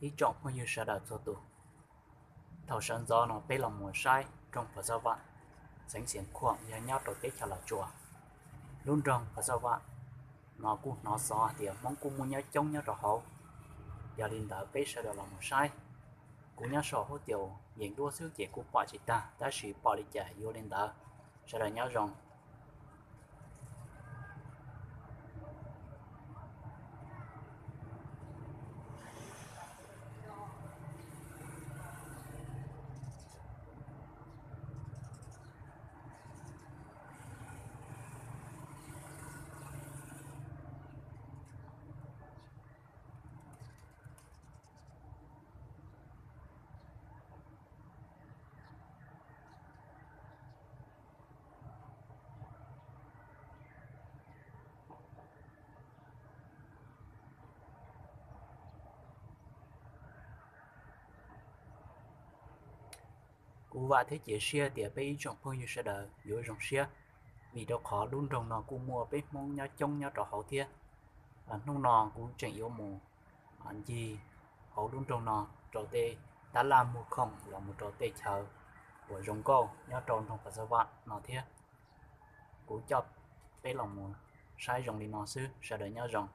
Ib tsoom phooj ywg sawv daws txhua tus, thaum sawv ntxov no peb los mus saib nroog Phav Xav Vam, xeev Xiav Khuam yog nyob rau teb chaws Los Tsuas. Lub nroog Phav Xav Vam no kuj hnov xov hais tias Hmoob kuj muaj nyob coob nyob rau hauv. Yog li ntawd peb sawv daws los mus saib. Kuv nyob saum huab tias yees duab xwb ces kuj pom tsis tag, tab sis pom li cas yuav li ntawd. Sawv daws nyob zoo. Kuv vam thiab cia siab tias peb ib tsoom phooj ywg sawv daws yuav zoo siab, vim rau qhov lub nroog no kuj muaj peb Hmoob nyob coob nyob rau hauv thiab. Hnub no kuv tseem yuav mus ncig hauv lub nroog no rau tej tab laj muag khoom los mus rau tej chaw uas zoo nkauj nyob rau nroog Phav Xav Vam no thiab. Kuv coj peb los mus saib zoo li no xwb, sawv daws nyob zoo.